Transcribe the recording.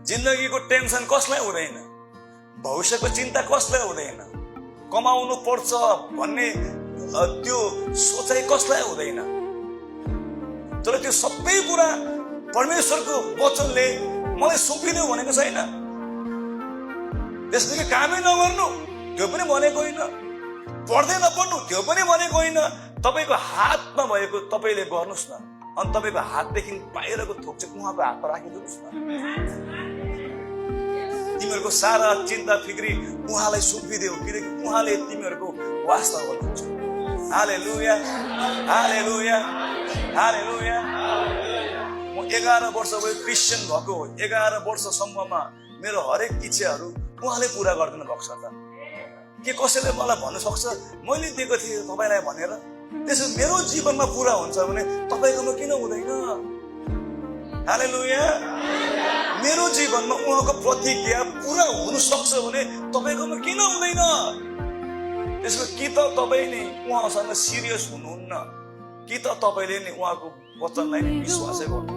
जिन्दगीको टेन्सन कसलाई हुँदैन, भविष्यको चिन्ता कसलाई हुँदैन, कमाउनु पर्छ भन्ने त्यो सोचाइ कसलाई हुँदैन। तर त्यो सबै कुरा परमेश्वरको वचनले मलाई सुम्पिदियो भनेको छैन। त्यसपछि कामै नगर्नु त्यो पनि भनेको होइन, पढ्दै नपढ्नु त्यो पनि भनेको होइन। तपाईँको हातमा भएको तपाईँले गर्नुहोस् न, अनि तपाईँको हातदेखि बाहिरको थोक चाहिँ उहाँको हातमा राखिदिनुहोस् न। तिमीहरूको सारा चिन्ता फिक्री उहाँलाई सुम्पिदेऊ, किनकि उहाँले तिमीहरूको वास्ता गर्नुहुन्छ। हालेलुया, हालेलुया, हालेलुया। म 11 वर्ष भयो क्रिस्चियन भएको, 11 वर्षसम्ममा मेरो हरेक इच्छाहरू उहाँले पुरा गरिदिनु भएको छ। त के कसैले मलाई भन्नु सक्छ मैले दिएको थिएँ तपाईँलाई भनेर? त्यसो मेरो जीवनमा पुरा हुन्छ भने तपाईँकोमा किन हुँदैन? हालेलुया। मेरो जीवनमा उहाँको प्रतिज्ञा पुरा हुन सक्छ भने तपाईँकोमा किन हुँदैन? त्यसको कि त तपाईँ नै उहाँसँग सिरियस हुनुहुन्न, कि त तपाईँले नै उहाँको वचनलाई विश्वासै गर्नु।